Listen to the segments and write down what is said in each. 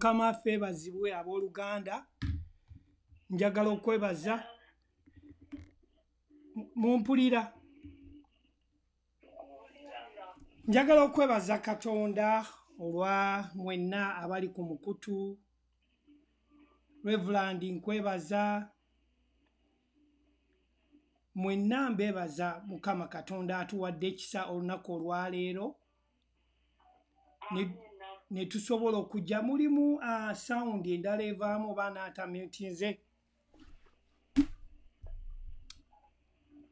Mukama affe ebazibwe abooluganda. Njagala okwebaza. Mumpulira? Njagala okwebaza Katonda olwa mwenna abali ku mukutu. Reverend nkwebaza. Mwenna mbeebaza Mukama Katonda atuwadde ekisa olunaku olwaleero. Ne tusobola okujja. Mulimu sound endala evaamu oba n'atamutinze.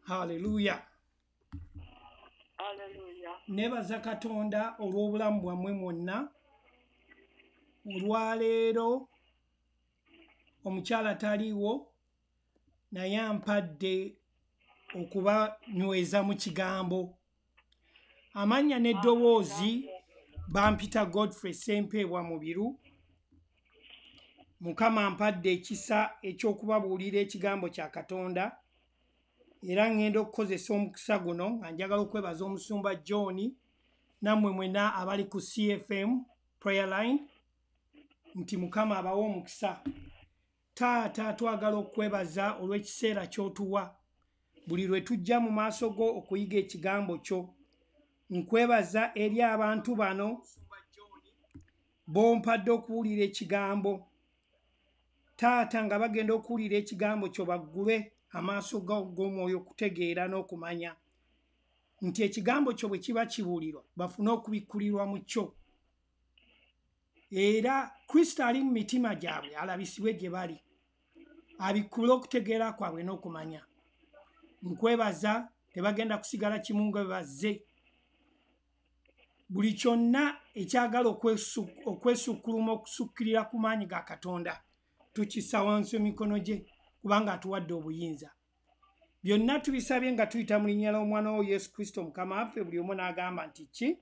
Hallelujah. Hallelujah. Nebaza Katonda olw'obulamu bwammwe mwonna. Olwaleero omukyala taliiwo naye ampadde okubanyweza mu kigambo. Amannya n'eddoboozi bampita Godfrey Ssempeebwa Mubiru. Mukama ampadde ekisa eky'okubabuulira ekigambo kya Katonda. Era ngenda okukozesa omukisa guno nga njagala okwebaza omusumba John nammwe mwenna abali ku CFM Prayer Line nti Mukama abawe omukisa. Taata, twagala okwebaza olw'ekiseera ky'otuwa buli lwe tujja mu maaso go okuyiga ekigambo kyo. Nkwebaza eri abantu bano b'ompadde okuwulira ekigambo. Taata, nga bagenda okuwulira ekigambo kyo baggule amaaso g'omwoyo okutegeera n'okumanya nti ekigambo kyo bwe kiba kibuulirwa bafune okubikkulirwa mu kyo. Era Kristo ali mu mitima gyabwe alabisibwe gye bali, abikkule okutegeera kwabwe n'okumanya. Nkwebaza tebagenda kusigala kimu nga bwe bazze. Buli kyonna ekyagala okwesukkuluma okusukkirira ku maanyi ga Katonda tukissa wansi emikono gye kubanga atuwadde obuyinza. Byonna tubisabye nga tuyita mu linnya ly'Omwana wo Yesu Kristo Mukama waffe. Buli omu n'agamba nti ki?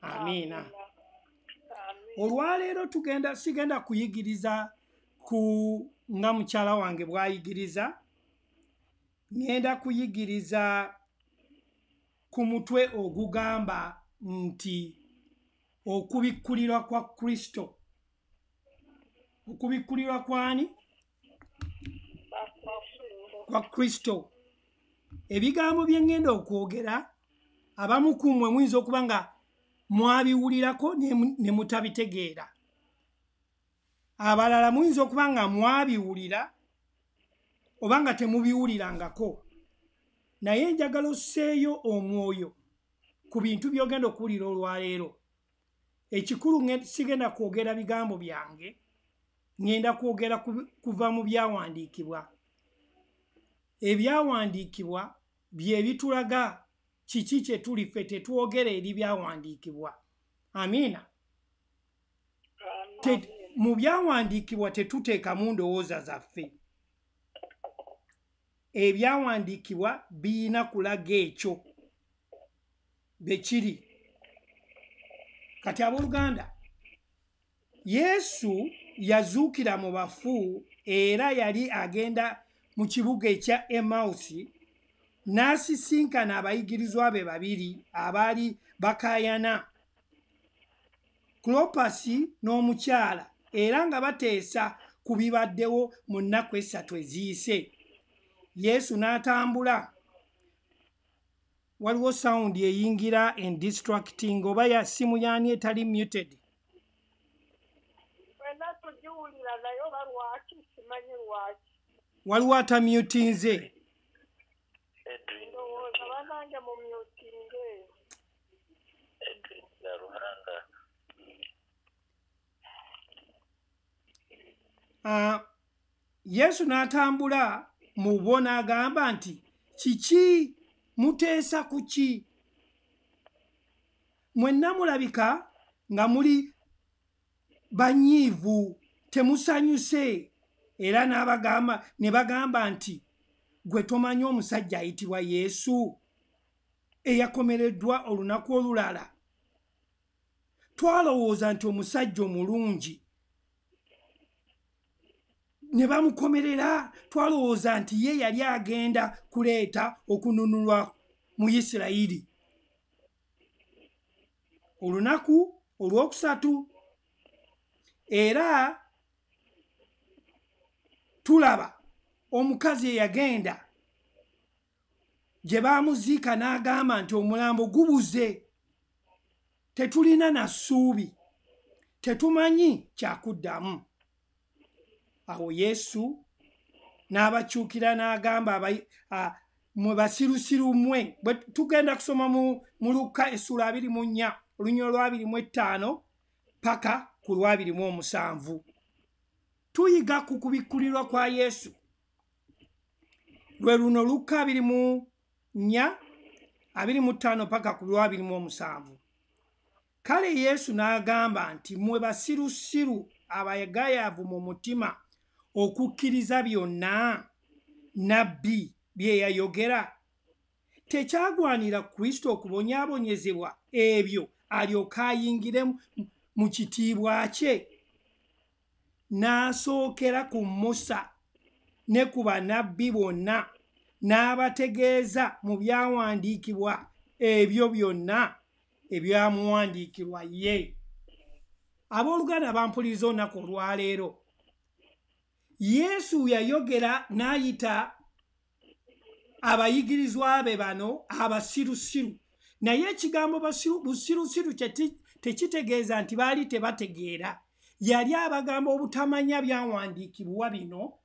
Amiina. Olwaleero sigenda kuyigiriza ku nga mukyala wange bw'ayigiriza. Ngenda kuyigiriza ku mutwe ogugamba nti okubikkulirwa kwa Kristo. Okubikkulirwa kwani? Kwa Kristo. Ebigambo bye ngenda okwogera abamu ku mmwe muyinza okuba nga mwabiwulirako ne mutabitegeera. Abalala muyinza okuba nga mwabiwulira oba nga temubiwulirangako. Naye njagala osseeyo omwoyo ku bintu by'ogenda okuwulira olwaleero. Ekikulu sigenda kwogera bigambo byange, ngenda kwogera kuva mu byawandiikibwa. Ebyawandiikibwa bye bitulaga kiki kye tuli ffe, tetwogera eri byawandiikibwa. Amiina. Mu byawandiikibwa tetuteekamu ndowooza zaffe. Ebyawandiikibwa biyina kulaga ekyo bwe kiri. Kati abooluganda, Yesu yazuukira mu bafu era yali agenda mu kibuga ekya Emausi n'asisinkana abayigirizwa be babiri abaali bakaayana, Klopasi n'omukyala, era nga bateesa ku bibaddewo mu nnaku esatu eziyise. Yesu n'atambula. Waliwo sound eyingira en distracting, oba ya simu y'ani etali muted? Ffenna tugiwulira naye oba lwaki simanyi lwaki. Waliwo atamutinze. Ndowooza bannange mu mutinge. Edwin Byaruhanga. Yesu n'atambula mu bo n'agamba nti kiki muteesa ku ki? Mwenna mulabika nga muli banyiivu, temusanyuse. Era n'abagamba ne bagamba nti gwe tomanyi omusajja ayitibwa Yesu eyakomereddwa olunaku olulala? Twalowooza nti omusajja omulungi ne bamukomerera, twalowooza nti ye yali agenda kuleeta okununulwa mu Isirayiri. Olunaku olwokusatu Era tulaba omukazi eyagenda gye baamuziika n'agamba nti omulambo gubuze, tetulina na ssuubi, tetumanyi kyakuddamu. Awo Yesu n'abakyukira n'agamba, mwe basirusiru mmwe. Bwe tugenda kusoma mu Lukka essula 24 olunyiriri lwa 25 paka ku lwa 27, tuyiga ku kubikkulirwa kwa Yesu. Lwe luno Lukka 24 25 paka ku lwa 27. Kale Yesu n'agamba nti, mmwe basirusiru abayagayavu mu mutima okukkiriza byonna nabbi bye yayogera. Tekyagwanira Kristo okubonyaabonyezebwa ebyo alyoke ayingire mu kitiibwa kye? N'asookera ku Musa ne ku bannabbi bonna n'abategeeza mu byawandiikibwa ebyo byonna ebyamuwandiikirwa ye. Abooluganda bampuliriza olunaku olwaleero, Yesu yayogera n'ayita abayigirizwa be bano abasirusiru. Naye ekigambo busirusiru tekitegeeza nti baali tebategeera. Yali abagamba obutamanya byawandiikibwa bino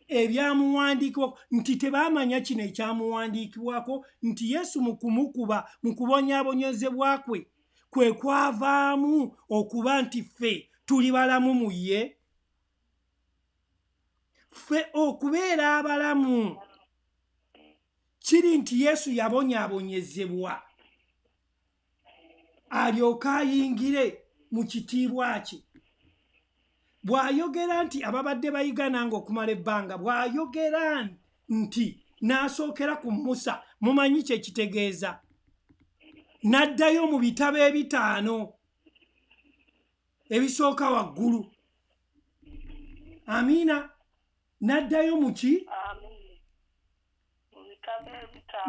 ebyamuwandiikibwako, nti tebaamanya kino ekyamuwandiikibwako, nti Yesu mu kumukuba, mu kubonyaabonyezebwa kwe kwe kwavaamu okuba nti ffe tuli balamu mu ye. Ffe okubeera abalamu kiri nti Yesu yabonyaabonyezebwa alyoke ayingire mu kitiibwa kye. Bw'ayogera nti ababadde bayiga nange okumala ebbanga, bw'ayogera nti n'asookera ku Musa, mumanyi kye kitegeeza? N'addayo mu bitabo ebitaano ebisooka waggulu. Amiina. N'addayo mu ki?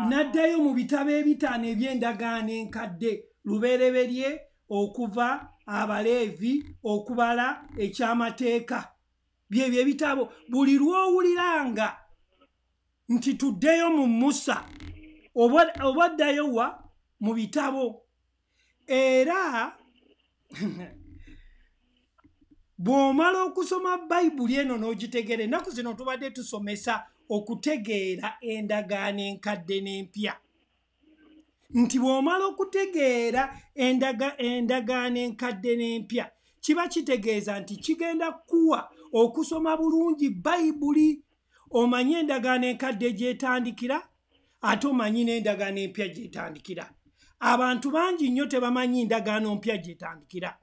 N'addayo mu bitabo ebitaano eby'endagaano enkadde, Lubereberye, okuva, Abaleevi, okubala, ekyamateeka. Byebyo ebitabo. Buli lw'owuliranga nti tuddeyo mu Musa, oba ddayo wa? Mu bitabo. Era bw'omala okusoma Bayibuli eno n'ogitegeera, ennaku zino tubadde tusomesa okutegeera endagaano enkadde n'empya. Nti bw'omala okutegeera endagaano enkadde n'empya, kiba kitegeeza nti kigenda kukuwa okusoma bulungi Bayibuli, omanye endagaano enkadde gy'etandikira, ate omanyi n'endagaano empya gy'etandikira. Abantu bangi nnyo tebamanyi ndagaano mpya gy'etandikira.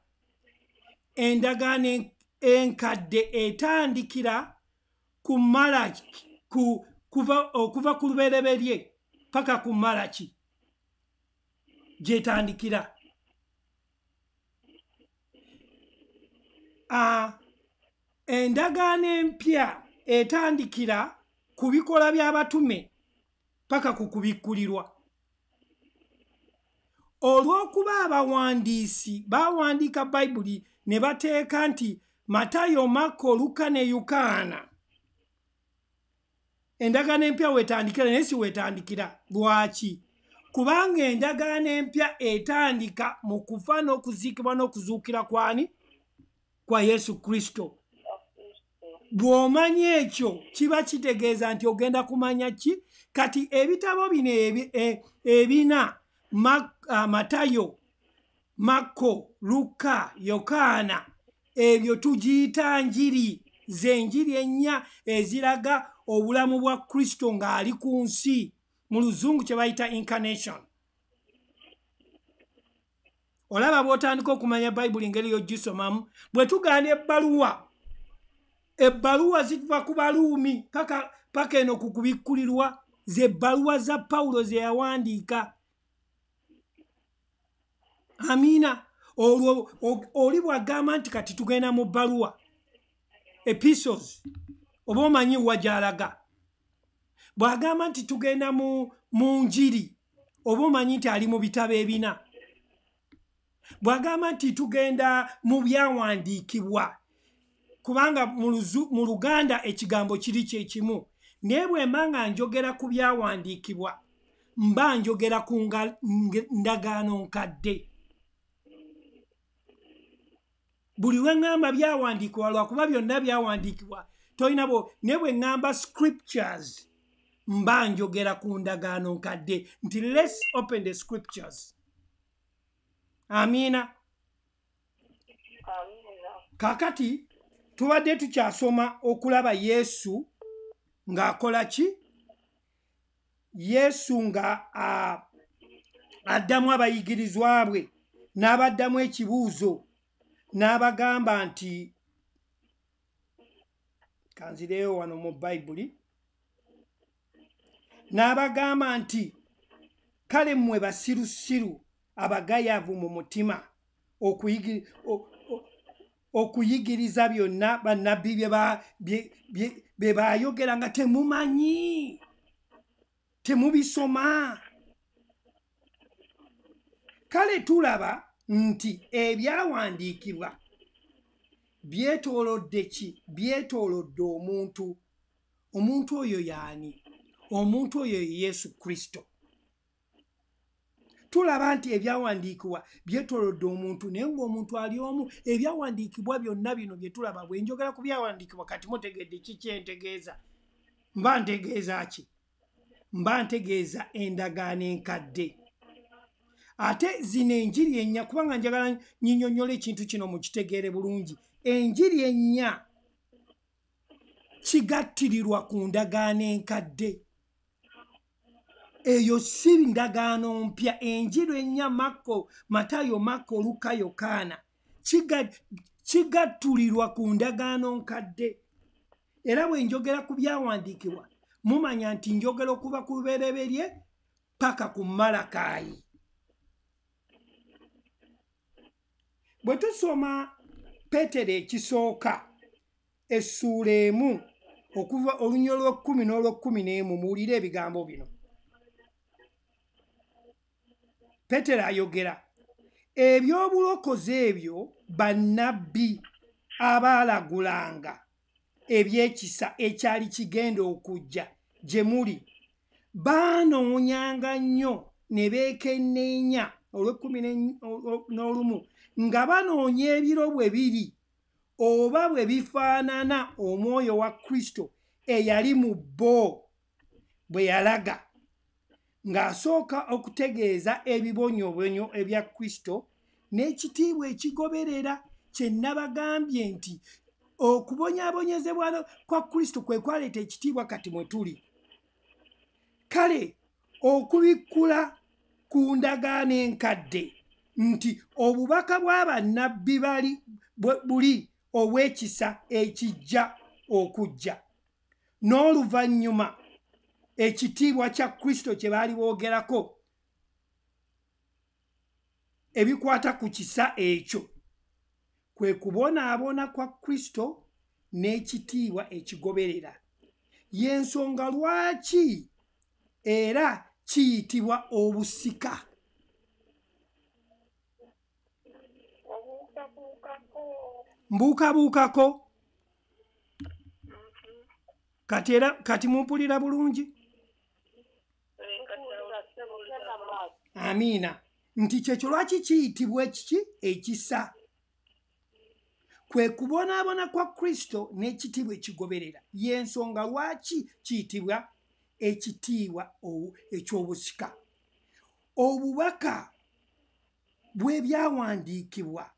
Endagaano enkadde etandikira ku Malaki, okuva ku Lubereberye paka ku Malaki gy'etandikira. Endagaano empya etandikira ku bikola by'abatume paka ku kubikkulirwa. Olw'okuba abawandiisi bawandiika Bayibuli ne bateeka nti Matayo, Makko, Luka ne Yokaana, endagaano empya weetandikira, naye si weetandikira. Lwaki? Kubanga endagaano empya etandika mu kufa n'okuziikibwa n'okuzuukira kwani? Kwa Yesu Kristo. Bw'omanya ekyo kiba kitegeeza nti ogenda kumanya ki? Kati ebitabo bino ebina, Matayo, Makko, Luka, Yokaana, ebyo tugiyita njiri, z'enjiri ennya eziraga obulamu bwa Kristo ng'ali ku nsi, mu Luzungu kye bayita incarnation. Olaba bw'otandika okumanya Bayibuli engeri y'ogisomamu. Bwe tugaana ebbaluwa, ebbaluwa ziva ku Baluumi paka eno ku kubikkulirwa, z'ebbaluwa za Pawulo ze yawandiika. Amiina. Olwo oli bw'agamba nti kati tugenda mu bbaluwa, epistles, oba omanyi wa gy'alaga. Bw'agamba nti tugenda mu njiri, oba omanyi nti ali mu bitabo ebina. Bw'agamba nti tugenda mu byawandiikibwa, Kubanga mu Luganda ekigambo kiri kye kimu, naye bwe mba nga njogera ku byawandiikibwa mba njogera ku ndagaano nkadde. Buli lwe ŋŋamba byawandiikibwa, lwakuba byonna byawandiikibwa, tolina bo. Naye bwe ŋŋamba scriptures mba njogera ku ndagaano nkadde, nti let's open the scriptures. Amiina. Kaakati tubadde tukyasoma okulaba Yesu ng'akola ki? Yesu nga addamu abayigirizwa bwe, n'abaddamu ekibuuzo, n'abagamba nti, kanzireyo wano mu Bayibuli, n'abagamba nti kale mmwe basirusiru abagayavu mu mutima okuyigiriza byonna bannabbi bye baayogera nga temumanyi, temubisoma. Kale tulaba nti ebyawandiikibwa byetoolodde ki? Byetoolodde omuntu. Omuntu oyo y'ani? Omuntu oyo ye Yesu Kristo. Tulaba nti ebyawandiikibwa byetoolodde omuntu, naye ng'omuntu ali omu. Ebyawandiikibwa byonna bino bye tulaba, bwe njogera ku byawandiikibwa kati mutegedde ki kye ntegeeza? Mba ntegeeza ki? Mba ntegeeza endagaano enkadde. Ate zino enjiri ennya, kubanga njagala nnyonnyola ekintu kino mukitegeere bulungi. Enjiri ennya kigattirirwa ku ndagaano enkadde. Eyo si ndagaano mpya. Enjiri ennya, Makko, Matayo, Makko, Luka, Yokaana, kigattulirwa ku ndagaano nkadde. Era bwe njogera ku byawandiikibwa mumanya nti njogera okuva ku Lubereberye paka ku Malakayi. Bwe tusoma Peetero ekisooka essuula 1 okuva olunyiriri lw'ekumi n'olw'ekumi n'emu, muwulire ebigambo bino. Peetero ayogera ebyobulokozi ebyo bannabbi abaalagulanga ebyekisa ekyali kigenda okujja gye muli, baanoonyanga nnyo ne beekenneenya olw'ekumi n'olumu nga banoonya ebiro bwe biri oba bwe bifaanana omwoyo wa Kristo eyali mu bo bwe yalaga, ng'asooka okutegeeza ebibonyoobonyo ebya Kristo n'ekitiibwa ekigoberera. Kye nabagambye nti okubonyaabonyezebwa kwa Kristo kwe kwaleeta ekitiibwa kati mwe tuli. Kale okubikkula ku ndagaano enkadde nti obubaka bwa bannabbi buli obw'ekisa ekijja okujja, n'oluvannyuma ekitiibwa kya Kristo kye baali boogerako ebikwata ku kisa ekyo kwe kubonaabona kwa Kristo n'ekitiibwa ekigoberera. Y'ensonga lwaki era kiyitibwa obusika. Mbuukabuukako. Kati era kati mumpulira bulungi? Amiina. Nti kyekyo lwaki kiyitibwa ekiki? Ekisa. Kwe kubonaabona kwa Kristo n'ekitiibwa ekigoberera. Y'ensonga lwaki kiyitibwa ekitiibwa eky'obusika. Obubaka bw'ebyawandiikibwa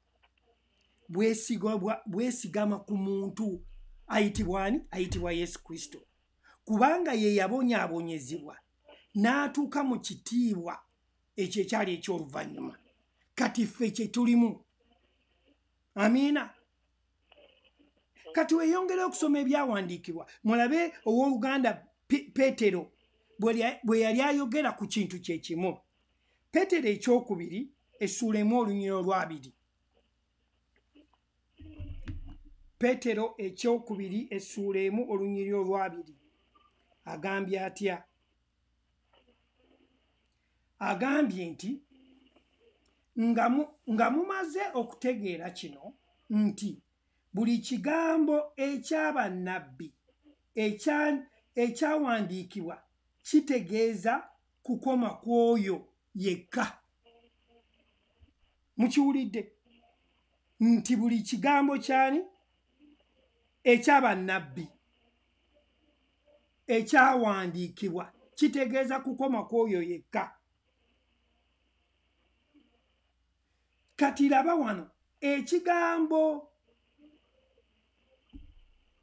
bwesigama ku muntu ayitibwa ani? Ayitibwa Yesu Kristo. Kubanga ye yabonyaabonyezebwa n'atuuka mu kitiibwa ekyo ekyali eky'oluvannyuma. Kati ffe kye tulimu. Amiina. Kati weeyongere okusoma ebyawandiikibwa, mulabe owooluganda Peetero bwe yali ayogera ku kintu kye kimu. Peetero ekyokubiri essuula 1 olunyiriri olw'abiri. Peetero ekyokubiri essuula 1 olunyiriri olw'abiri agambye atya? Agambye nti nga mumaze okutegeera kino nti Buli kigambo ekyabannabbi ekyawandiikibwa kitegeeza kukoma kw'oyo yekka. Mukiwulidde nti buli kigambo kyani ekyabannabbi ekyawandiikibwa kitegeeza kukoma kw'oyo yekka. Kati laba wano ekigambo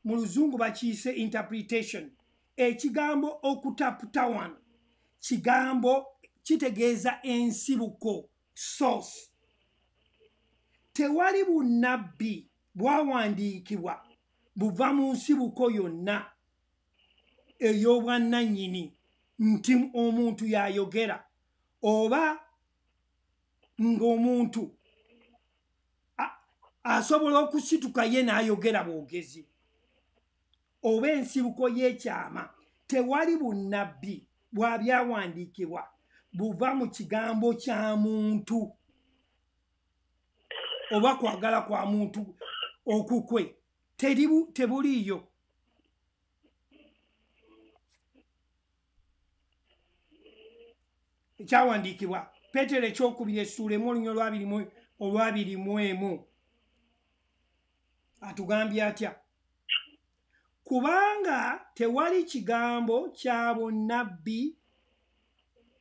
mu Luzungu bakiyise interpretation. Ekigambo okutaputa wano kigambo kitegeeza ensibuko, source. Tewali bunnabbi bwawandiikibwa buva mu nsibuko yonna ey'obwannannyini nti omuntu yayogera oba ng'omuntu asobola okusituka ye n'ayogera bwogezi oba ensibuko y'ekyama. Tewali bunnabbi bwa byawandiikibwa buva mu kigambo kya muntu oba kwagala kwa muntu okukwe, tebuliiyo. Ekyawandiikibwa Peetero ekyokubiri essuula emu olunya olwabiri mu emu atugambye atya? Kubanga tewali kigambo kya bunnabbi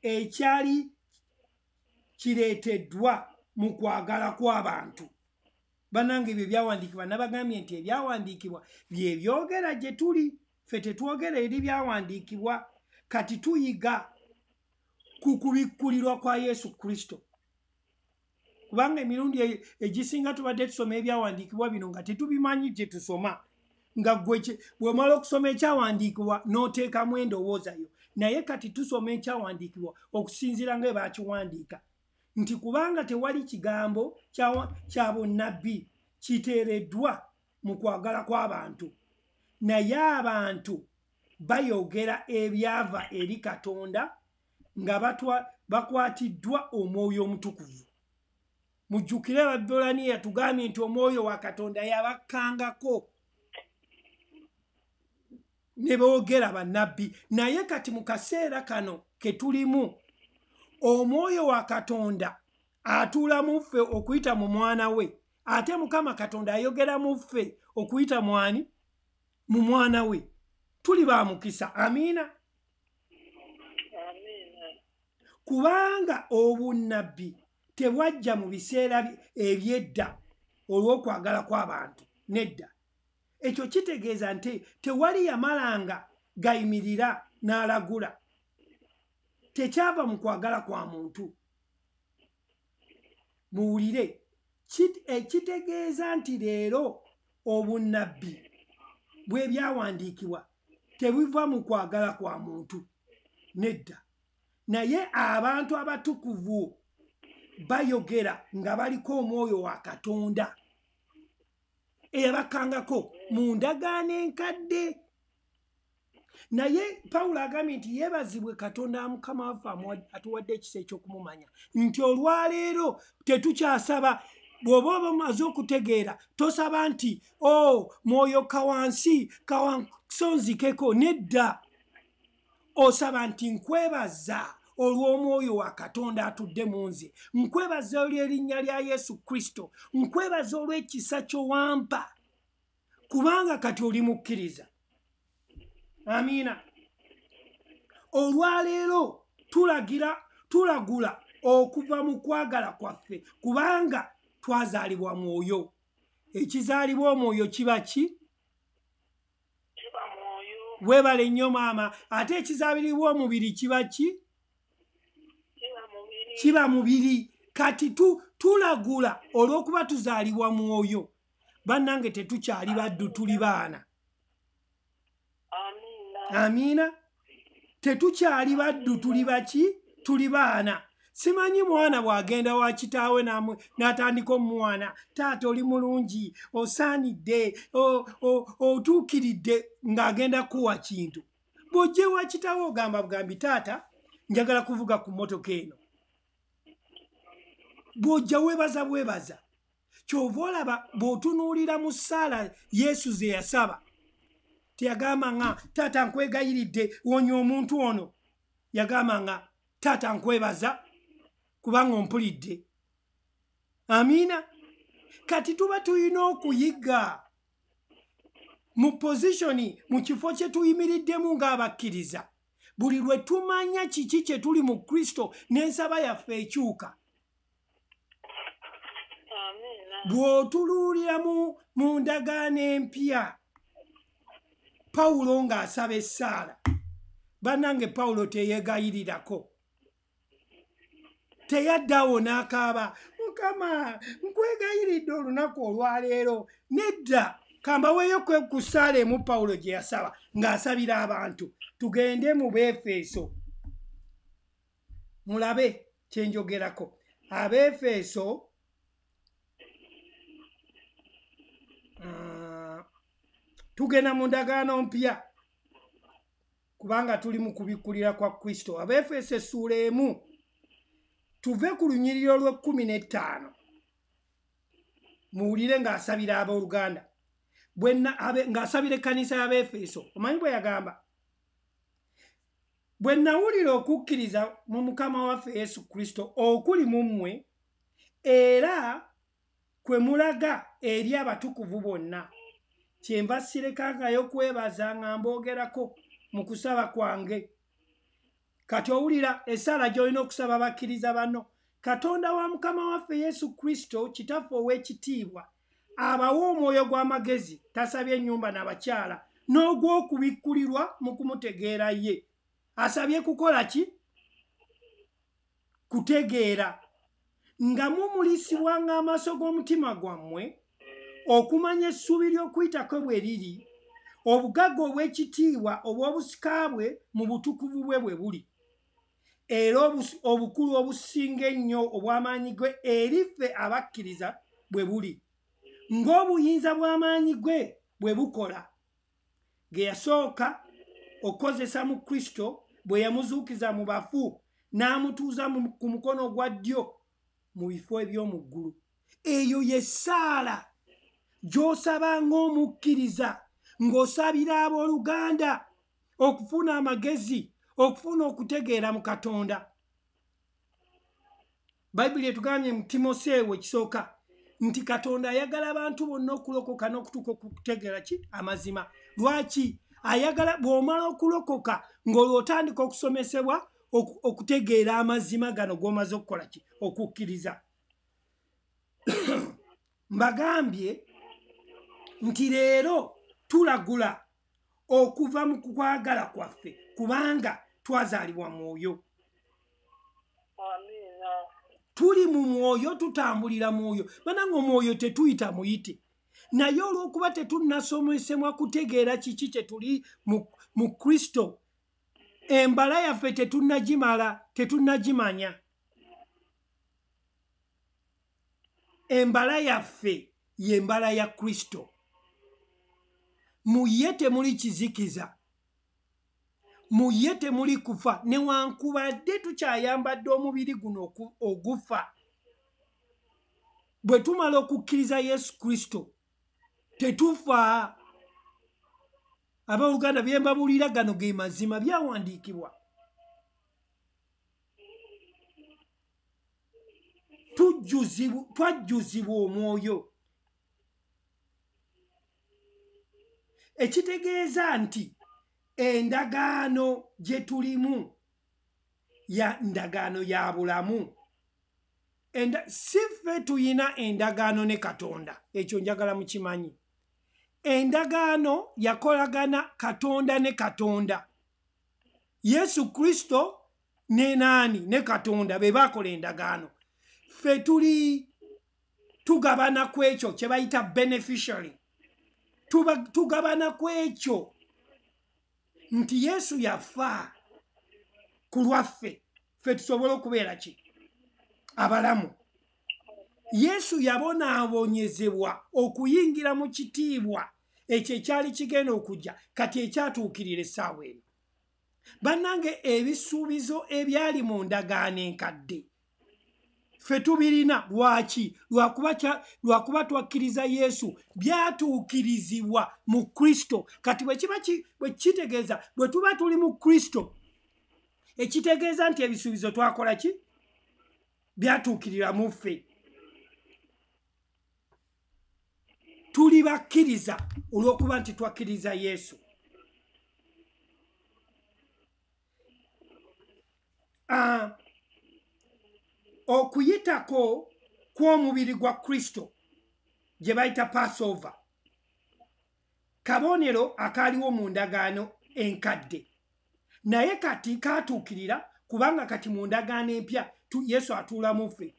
ekyali kireeteddwa mu kwagala kw'abantu. Bannange, ebyo byawandiikibwa nabagambye nti ebyawandiikibwa bye byogera gye tuli, ffe tetwogera eri byawandiikibwa. Kati tuyiga ku kubikkulirwa kwa Yesu Kristo, kubanga emirundi egisinga tubadde tusoma ebyawandiikibwa bino nga tetubimanyi gye tusoma, nga ggwe bw'omala okusoma ekyawandiikibwa n'oteekamu endowooza yo. Naye kati tusoma ekyawandiikibwa okusinziira nga bwe baakiwandiika nti kubanga tewali kigambo kya bunnabbi kiteereddwa mu kwagala kw'abantu, naye abantu bayogera ebyava eri Katonda nga bakwatiddwa Omwoyo Omutukuvu. Mujjukire Abaebbulaniya yatugambye nti Omwoyo wa Katonda yabakkangako ne boogera bannabbi. Naye kati mu kaseera kano ke tulimu, Omwoyo wa Katonda atuula mu ffe okuyita mu mwana we, ate Mukama Katonda ayogera mu ffe okuyita mwani mu mwana we. Tuli ba mukisa. Amiina. Kubanga obunnabbi tebwajja mu biseera eby'edda olw'okwagala kw'abantu, nedda. Ekyo kitegeeza nti tewali yamalanga gayimirira n'alagula, tekyava mu kwagala kwa muntu. Muwulire, ekitegeeza nti leero obunnabbi bw'ebyawandiikibwa tebuva mu kwagala kwa muntu, nedda, naye abantu abatukuvu bayogera nga baliko Omwoyo wa Katonda eyabakkangako mu ndagaano enkadde. Naye Pawulo agambye nti yeebazibwe Katonda Mukama waffe atuwadde ekisa ekyokumumanya, nti olwaleero tetukyasaba. Bw'oba oba omaze okutegeera, tosaba nti o mwoyo kawansi kawansonzikeko, nedda. Osaba nti nkwebaza olw'Omwoyo wa Katonda atudde mu nze, nkwebaza olw'erinnya lya Yesu Kristo, nkwebaza olw'ekisa ky'owampa, kubanga kati oli mukkiriza. Amiina. Olwaleero tulagira tulagula okuva mu kwagala kwaffe, kubanga twazaalibwa mwoyo. Ekizaalibwa omwoyo kiba ki? Weebale nnyo maama. Ate ekizaalibwa omubiri kiba ki? Kiba mubiri. Kati tulagula olw'okuba tuzaalibwa mwoyo. Bannange, tetukyali baddu, tuli baana. Amiina. Tetukyali baddu, tuli baki? Tuli baana. Simanyi mwana bw'agenda wa kitaawe n'atandika omwana, taata oli mulungi, osaanidde, otuukiridde, ng'agenda kuwa kintu. Bw'ojja ewa kitaawe ogamba bugambi, taata njagala kuvuga ku mmotoka eno. Bw'ojja weebaza bwebaza. Kyova olaba bw'otunuulira mu ssaala Yesu ze yasaba, teyagamba nga taata nkwegayiridde wonya omuntu ono, yagamba nga taata nkwebaza kubanga ompulidde. Amiina. Kati tuba tulina okuyiga mu pozishoni, mu kifo kye tuyimiriddemu ng'abakkiriza. Buli lwe tumanya kiki kye tuli mu Kristo, n'ensaba yaffe ekyuka. Bw'otuluulira mu ndagaano empya, Pawulo ng'asaba essaala, bannange Pawulo teyeegayirirako, teyaddawo n'akaaba, Mukama nkwegayiridde olunaku olwaleero. Nedda, kambaweeyo ku ssaala emu Pawulo gye yasaba ng'asabira abantu. Tugende mu Beefeso mulabe kye njogerako. Abeefeso tugenda mu ndagaano mpya kubanga tuli mu kubikkulira kwa Kristo. Abeefeso essuula 1, tuve ku lunyiriri olw'e15, muwulire ng'asabira abooluganda, ng'asabira ekkanisa y'Abeefeso. Omanyi bwe yagamba? Bwe nawulira okukkiriza mu Mukama waffe Yesu Kristo okuli mu mmwe, era kwe mulaga eri abatukuvu bonna, kyenva sirekangayo kwebaza nga mboogerako mu kusaba kwange. Kati owulira essaala gy'olina okusaba bakkiriza banno. Katonda wa Mukama waffe Yesu Kristo, Kitaffe ow'ekitiibwa, abawa omwoyo gw'amagezi, tasabye ennyumba n'abakyala, n'ogw'okubikkulirwa mu kumutegeera ye. Asabye kukola ki? Kutegeera. Nga mumulisibwanga amaaso g'omutima gwammwe, okumanya essuubi ly'okuyitako bwe riri, obugagga obw'ekitiibwa obw'obusika bwe mu butukuvu bwe bwe buli, era obukulu obusinga ennyo obw'amaanyi ge eri ffe abakkiriza bwe buli, ng'obuyinza bw'amaanyi ge bwe bukola, ge yasooka okukozesa mu Kristo bwe yamuzuukiza mu bafu n'amutuuza ku mukono gwa ddyo mu bifo eby'omu ggulu. Eyo ye ssaala gy'osaba ng'omukkiriza, ng'osabira abooluganda okufuna amagezi, okufuna okutegeera mu Katonda. Bayibuli etugambye mu Timoseewo ekisooka nti Katonda ayagala abantu bonna okulokoka n'okutuuka okutegeera ki? Amazima. Lwaki? Ayagala bw'omala okulokoka ng'olwo otandika okusomesebwa okutegeera amazima gano g'omaze okukola ki? Okukkiriza. Mbagambye nti leero tulagula okuva mu kwagala kwaffe kubanga twazaalibwa mwoyo. Tuli mu mwoyo, tutambulira mwoyo. Bannange omwoyo tetuyita muyite, naye olw'okuba tetunnasomesebwa kutegeera kiki kye tuli mu Kristo, embala yaffe tetunnagimala, tetunnagimanya. Embala yaffe y'embala ya Kristo. Mu ye temuli kizikiza, mu ye temuli kufa, newankubadde tukyayambadde omubiri guno ogufa. Bwe tumala okukkiriza Yesu Kristo tetufa. Abooluganda, bye mbabuulira gano ge mazima, byawandiikibwa. Twajjuzibwa omwoyo, ekitegeeza nti endagaano gye tulimu ya ndagaano ya bulamu. Si ffe tuyina endagaano ne Katonda, ekyo njagala mukimanyi. Endagaano yakolagana Katonda ne Katonda. Yesu Kristo ne naani ne Katonda be baakola endagaano. Ffe tuli tugabana ku ekyo kye bayita beneficiary. Tugabana ku ekyo nti Yesu yafa ku lwaffe, ffe tusobole okubeera ki? Abalamu. Yesu yabonaabonyezebwa okuyingira mu kitiibwa ekyo ekyali kigenda okujja, kati ekyatuukirira essaawa eno. Bannange, ebisuubizo ebyali mu ndagaano enkadde Ffe tubirina. Lwaki? Lwakuba twakkiriza Yesu, byatuukirizibwa mu Kristo. Kati bwe kiba bwe kitegeeza bwe tuba tuli mu Kristo, ekitegeeza nti ebisuubizo twakola ki? Byatuukirira mu ffe. Tuli bakkiriza olw'okuba nti twakkiriza Yesu. Okuyitako kw'omubiri gwa Kristo gye bayita Passover, kabonero akaaliwo mu ndagaano enkadde, naye kati katuukirira kubanga kati mu ndagaano empya Yesu atuula mu ffe.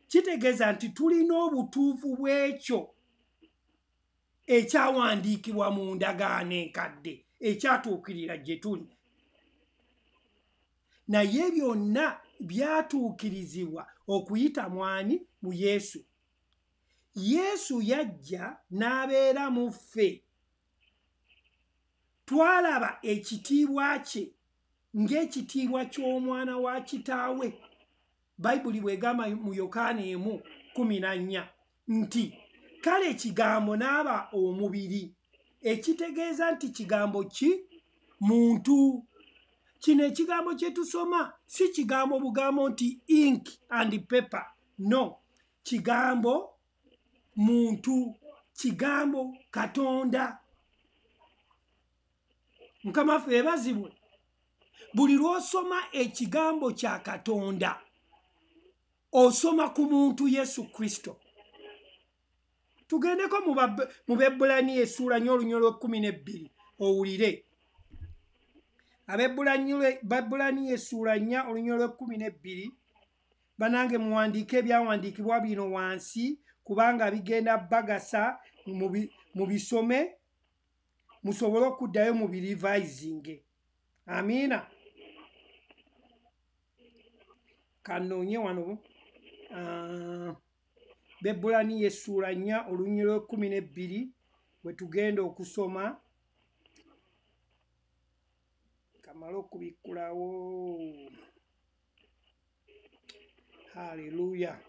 Kitegeeza nti tulina obutuufu bw'ekyo ekyawandiikibwa mu ndagaano enkadde ekyatuukirira gye tuli. Naye byonna byatuukirizibwa okuyita mwani? Mu Yesu. Yesu yajja n'abeera mu ffe. Twalaba ekitiibwa kye ng'ekitiibwa ky'omwana wa kitaawe. Bayibuli bw'egamba mu Yokaana 1:14 nti kale ekigambo n'aba omubiri, ekitegeeza nti kigambo ki? Muntu. Kino ekigambo kye tusoma si kigambo bugambo nti ink and paper. No, kigambo muntu, kigambo Katonda. Mukama waffe yeebazibwe. Buli lw'osoma ekigambo kya Katonda osoma ku muntu Yesu Kristo. Tugendeko mu Bebbulaniya essuula 4:12 owulire. Abebbulaniya essuula 4:12. Banange muwandiike ebyawandiikibwa bino wansi kubanga bigenda bagasa, mubisome musobole okuddayo mubirivayizinge. Amiina. Kanoonye wano Bebbulaniya essuula 4:12 bwe tugenda okusoma. Kamala okubikkulawo. Haleluya.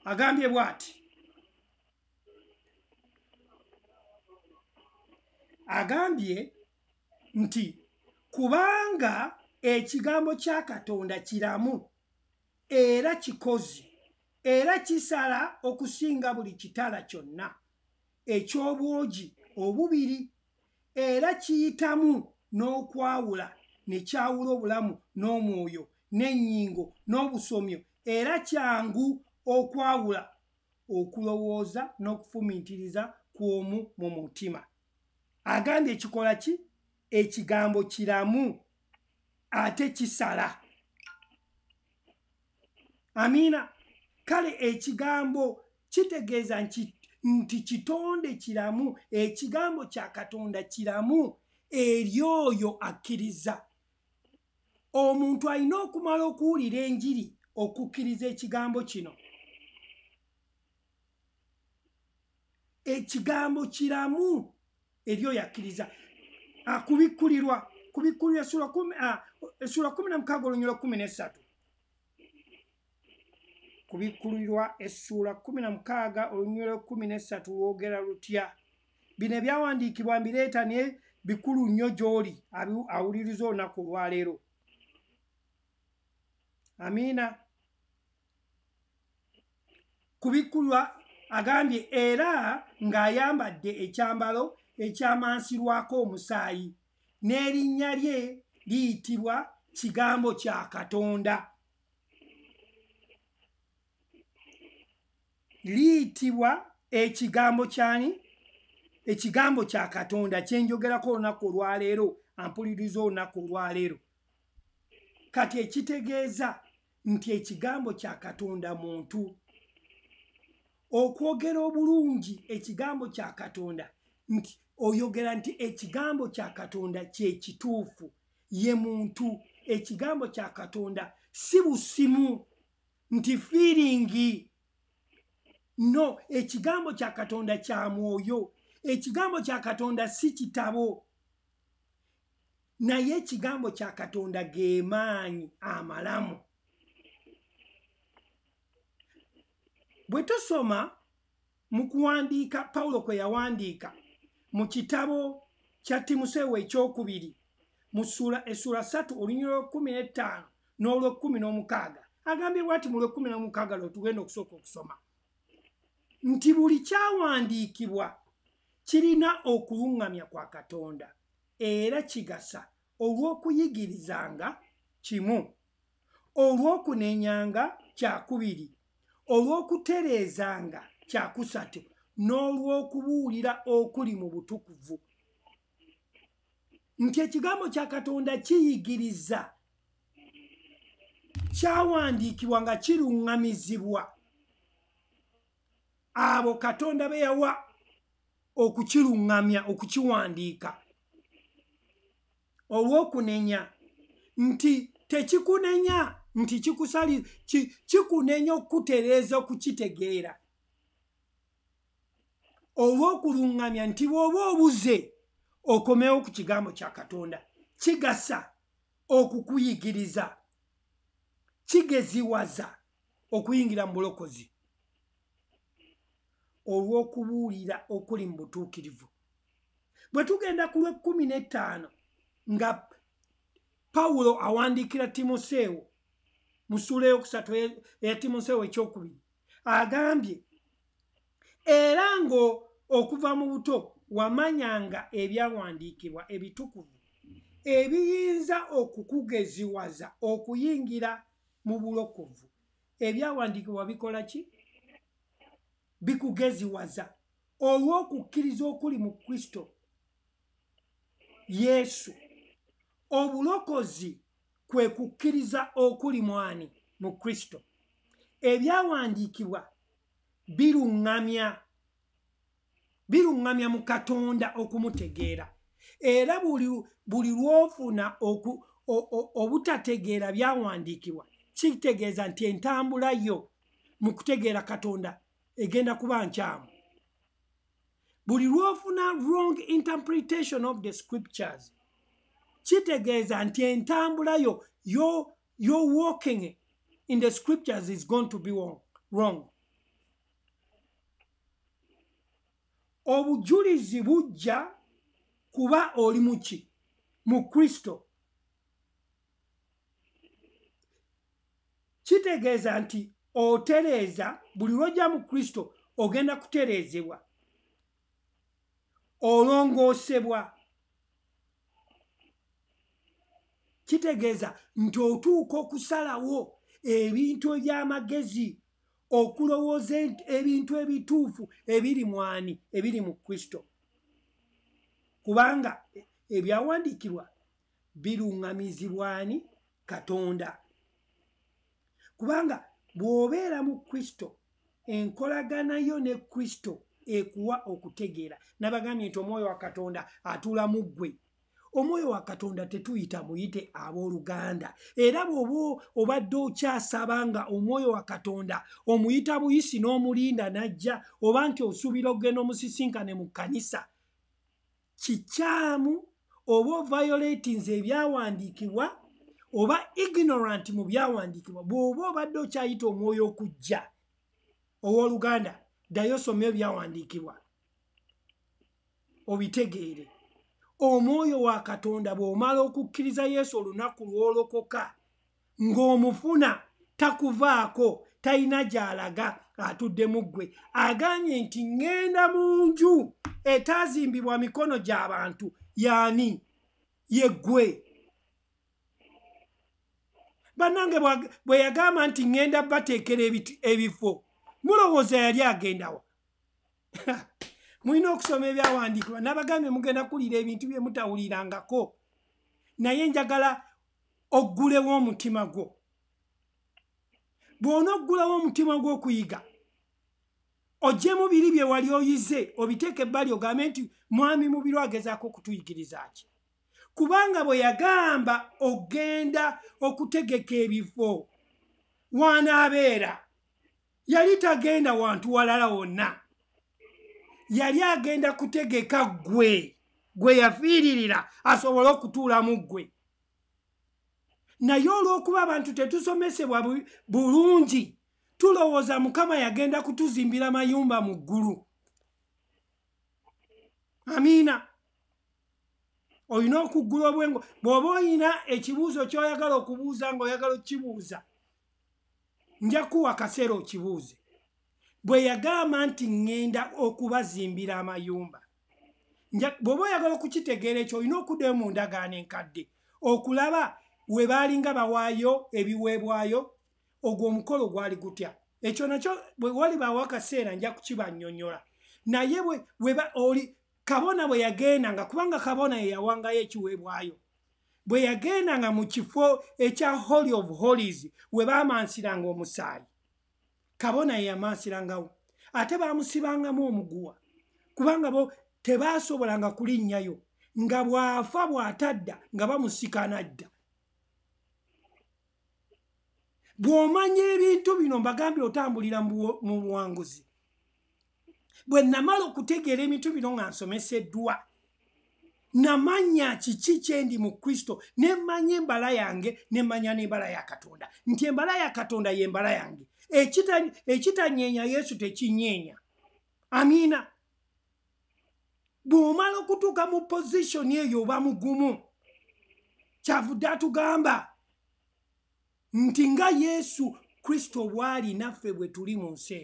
Agambye bw'ati, agambye nti kubanga ekigambo kya Katonda kiramu era kikozi era kisala okusinga buli kitala kyonna eky'obwogi obubiri, era kiyitamu n'okwawula ne kyawula obulamu n'omwoyo n'ennyingo n'obusomyo, era kyangu okwawula okulowooza n'okufumiitiriza kw'omu mu mutima. Agambye ekikola ki? Ekigambo kiramu ate kisala. Amiina. Kale ekigambo kitegeeza nti kitonde kiramu, ekigambo kya Katonda kiramu eri oyo akkiriza. Omuntu alina okumala okuwulira enjiri okukkiriza ekigambo kino. Ekigambo kiramu eri oyo akkiriza. Kubikkulirwa essuula 16:13. Kubikkulirwa essuula 16:13 lwogera lutya? Bino ebyawandiikibwa mbireeta naye bikulu nnyo gy'oli awuliriza olunaku olwaleero. Amiina. Kubikkulwa agambye era ng'ayambadde ekyambalo ekyamansirwako omusaayi, n'erinnya lye liyitibwa kigambo kya Katonda. Liyitibwa ekigambo kyani? Ekigambo kya Katonda kyenjogerako olunaku olwaleero, ampuliriza olunaku olwaleero. Kati ekitegeeza nti ekigambo kya Katonda muntu. Okwogera obulungi ekigambo kya Katonda nti oyogera nti ekigambo kya Katonda kye kituufu, ye muntu. Ekigambo kya Katonda si busimu nti feeling. No, ekigambo kya Katonda kya mwoyo. Ekigambo kya Katonda si kitabo. Naye ekigambo kya Katonda ge maanyi amalamu. Bwe tusoma mu kuwandiika Pawulo kwe yawandiika mu kitabo kya Timoseewo ekyokubiri mu ssuula 3 olunyiriri 15 n'olw'16, agambye bw'ati mu lw'16 lwe tugenda okusooka okusoma nti buli kyawandiikibwa kirina okuluŋŋamya kwa Katonda era kigasa olw'okuyigirizanga kimu, olw'okunenyanga kyakubiri, olw'okutereezanga kyakusatu, n'olw'okubuulira okuli mu butukuvu. Nti ekigambo kya Katonda kiyigiriza, kyawandiikibwa nga kiruŋŋamizibwa abo Katonda be yawa okukiruŋŋamya, okukiwandiika. Olw'okunenya, nti tekikunenya nti kikunenya okutereeza okukitegeera. Olw'okuluŋŋamya nti bw'oba obuze okomewo ku kigambo kya Katonda, kigasa okukuyigiriza, kigeziwaza okuyingira mu bulokozi. Olw'okubuulira okuli mu butuukirivu. Bwe tugenda ku lw'e15 nga Pawulo awandiikira Timoseewo mu ssuula ey'okusatu eya Timoseewo ekyokubiri, agambye era ng'okuva mu buto wamanyanga ebyawandiikibwa ebitukuvu ebiyinza okukugeziwaza okuyingira mu bulokovu. Ebyawandiikibwa bikola ki? Bikugeziwaza olw'okukkiriza okuli mu Kristo Yesu. Obulokozi kwe kukkiriza okuli mwani mu Kristo. Ebyawandiikibwa biruŋŋamya mu Katonda okumutegeera. Era buli lw'ofuna obutategeera byawandiikibwa, kitegeeza nti entambula yo mu kutegeera Katonda egenda kuba nkyamu. Buli lw'ofuna wrong interpretation of the scriptures, kitegeeza nti entambula yo, your walking in the scriptures is going to be wrong. Obujulizi bujja kuba oli muki mu Kristo. Kitegeeza nti otereeza buli lw'ojja mu Kristo ogenda kutereezebwa, olongoosebwa. Kitegeeza nti otuuka okusalawo ebintu eby'amagezi, okulowooza ebintu ebituufu ebiri mwani, ebiri mu Kristo. Kubanga ebyawandiikibwa biruŋŋamizibwa ani? Katonda. Kubanga bw'obeera mu Kristo, enkolagana yo ne Kristo ekuwa okutegeera. Nabagambye nti omwoyo wa Katonda atuula mu ggwe. Omwoyo wa Katonda tetuyita muyite abooluganda. Era bw'oba obadde okyasaba nga omwoyo wa Katonda omuyita buyisi n'omulinda n'ajja, oba nti osuubira okugenda omusisinkane mu kkanisa, kikyamu. Oba oviolatinze ebyawandiikibwa, oba ignorant mu byawandiikibwa. Bw'oba obadde okyayita omwoyo okujja, owooluganda, ddayo osome ebyawandiikibwa obitegeere. Omwoyo wa Katonda bw'omala okukkiriza Yesu olunaku lw'olokoka, ng'omufuna takuvaako, talina gy'alaga, atudde mu ggwe. Agambye nti ŋŋenda mu nju etaazimbibwa mikono gy'abantu. Yaani ye ggwe. Bannange, bwe yagamba nti ŋŋenda bateekera ebifo, mulowooza yali agendawa? Mulina okusoma ebyawandiikibwa. Nabagambye mugenda kuwulira ebintu bye mutawulirangako, naye njagala oggulewo omutima gwo. Bw'ona oggulawo omutima gwo okuyiga, oggyemu biri bye wali oyize, obiteeke ebbali, ogambe nti mwami Mubiru agezaako okutuyigiriza ki? Kubanga bwe yagamba ogenda okutegeka ebifo w'anaabeera, yali tagenda wantu walala wonna, yali agenda kutegeka ggwe. gwe yafiiririra asobole okutuula mu ggwe. Naye olw'okuba abantu tetusomesebwa bulungi, tulowooza Mukama yagenda kutuzimbira mayumba mu ggulu. Amiina. Olina okuggula obwengo. Bw'oba olina ekibuuzo ky'oyagala okubuuza ng'oyagala okukibuuza, nja kuwa akaseera okibuuze. Bwe yagamba nti ŋŋenda okubazimbira amayumba, bw'oba oyagala okukitegeera ekyo, olina okuddayo mu ndagaano enkadde okulaba we baalinga bawaayo ebiweebwayo, ogwo omukolo gwali gutya. Ekyo nakyo bwe walibaawo akaseera nja kukibannyonnyola. Naye oli kabona bwe yagendanga, kubanga kabona ye yawangayo ekiweebwayo, bwe yagendanga mu kifo ekya Holy of Holies we baamansiranga omusaayi, kabona ye yamansirangawo, ate baamusibangamu omuguwa, kubanga bo tebaasobolanga kulinnyayo, nga bw'afa bw'atadda nga bamusika n'adda. Bw'omanya ebintu bino, mbagambye otambulira mu buwanguzi. Bwe namala okutegeera ebintu bino nga nsomeseddwa, namanya kiki kyendi mu Kristo, ne mmanya embala yange, ne mmanya n'embala ya Katonda, nti embala ya Katonda ye mbala yange. Ekitanyeenya Yesu tekinyeenya. Amiina. Bw'omala okutuuka mu pozishoni eyo oba mugumu. Kyavudde atugamba nti nga Yesu Kristo bw'ali naffe bwe tuli mu nsi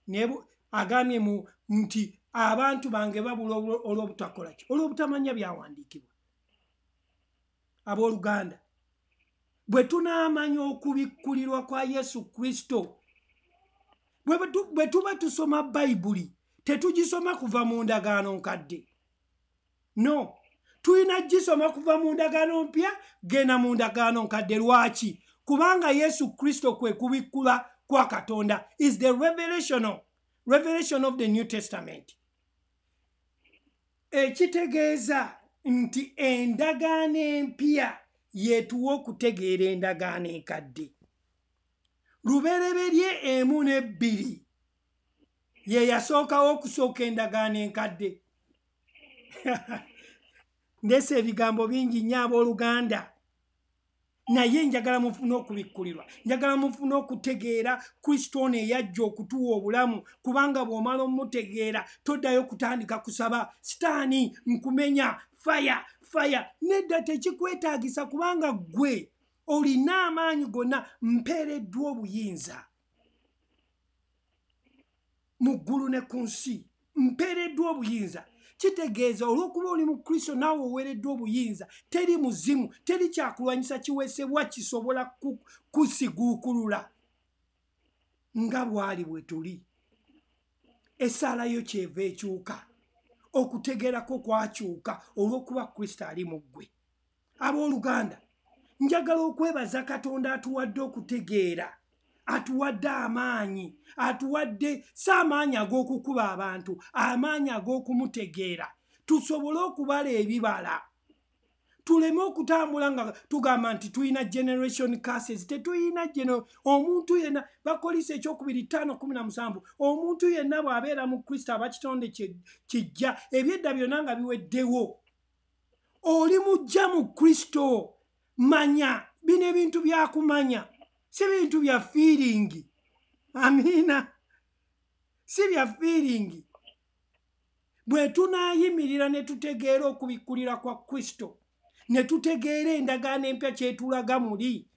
eno. Agambye nti abantu bange babula olw'obutakola ki? Olw'obutamanya byawandiikibwa. Abooluganda, bwe tunaamanya okubikkulirwa kwa Yesu Kristo, bwe tuba tusoma Bayibuli, tetugisoma kuva mu ndagaano nkadde. No, tulina gisoma kuva mu ndagaano mpya genda mu ndagaano nkadde. Lwaki? Kubanga Yesu Kristo kwe kubikkula kwa Katonda, is the revelation of the New Testament. Ekitegeeza nti endagaano empya yeetuwa okutegeera endagaano enkadde. Lubereberye 1 ne 2 ye yasookawo okusooka endagaano enkadde. Ndeese ebigambo bingi nnyo abooluganda, naye njagala mufune okubikkulirwa, njagala mufune okutegeera Kristo ono eyajja okutuwa obulamu, kubanga bw'omala omutegeera toddayo kutandika kusaba sitaani nkumenya faya faya. Nedda, tekikwetaagisa, kubanga ggwe olina amaanyi gonna. Mpeereddwa obuyinza mu ggulu ne ku nsi, mpeereddwa obuyinza. Kitegeeza olw'okuba oli mu Kristo, naawe oweereddwa obuyinza. Teri muzimu, teri kyakulwanyisa kiweesebwa kisobola kusiguukulula nga bw'ali bwe tuli. Essaala yo kyeva ekyuka, okutegeerako kwakyuka olw'okuba Kristo ali mu ggwe. Abooluganda, njagala okwebaza Katonda atuwadde okutegeera, atuwadde amaanyi, atuwadde si amaanyi ag'okukuba abantu, amaanyi ag'okumutegeera, tusobole okubala ebibala, tuleme okutambula nga tugamba nti tulina generation curses. Tetulina omuntu yenna. Bakolisa 2:5-17, omuntu yenna bw'abeera mu Kristo aba kitonde kijja, ebyedda byonna nga biweddewo. Oli mujja mu Kristo. Manya bino ebintu byakumanya, si bintu bya feeling. Amiina, si bya feeling. Bwe tunaayimirira ne tutegeera okubikkulira kwa Kristo, ne tutegeera endagaano empya kyetulaga muli,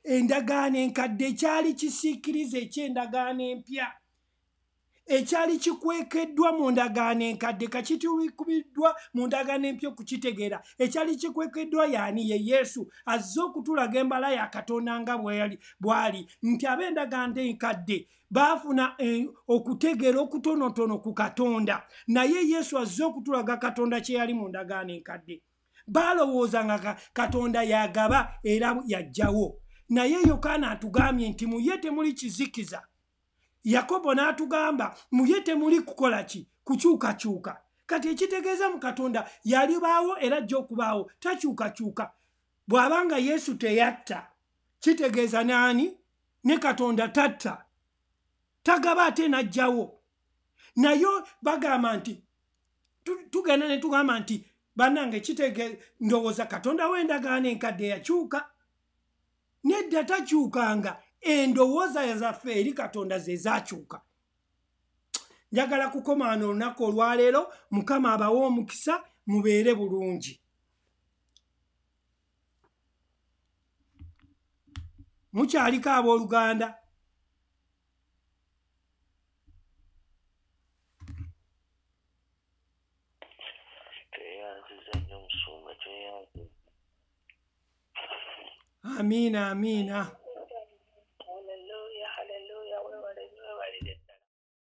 endagaano enkadde ekyali kisiikiriza eky'endagaano empya, ekyali kikwekeddwa mu ndagaano enkadde kakitukubiddwa mu ndagaano empya okukitegeera. Ekyali kikwekeddwa yaani? Ye Yesu azze okutulaga embala ya Katonda nga bw'ali, nti ab'endagaano enkadde baafuna okutegeera okutonotono ku Katonda, naye Yesu azze okutulaga Katonda kye yali mu ndagaano enkadde. Balowooza nga Katonda yagaba era yajjawo, naye Yokaana atugambye nti mu ye temuli kizikiza. Yakobo n'atugamba mu ye temuli kukola ki? Kukyukakyuka. Kati ekitegeeza mu Katonda yalibaawo era ajja okubaawo, takyukakyuka. Bw'abanga Yesu teyatta, kitegeeza naani? Ne Katonda tatta, tagaba ate n'ajjawo. Naye bagamba nti Tugenda ne tugamba nti bannange kitege ndowooza Katonda w'endagaano enkadde yakyuka. Nedda, takyukanga. Endowooza zaffe eri Katonda ze zaakyuka. Njagala kukomaana olunaku olwaleero. Mukama abawe omukisa, mubeere bulungi. Mukyaliko abooluganda? Tweyanziza nnyo omusumba, tweyanziza. Amiina, amiina.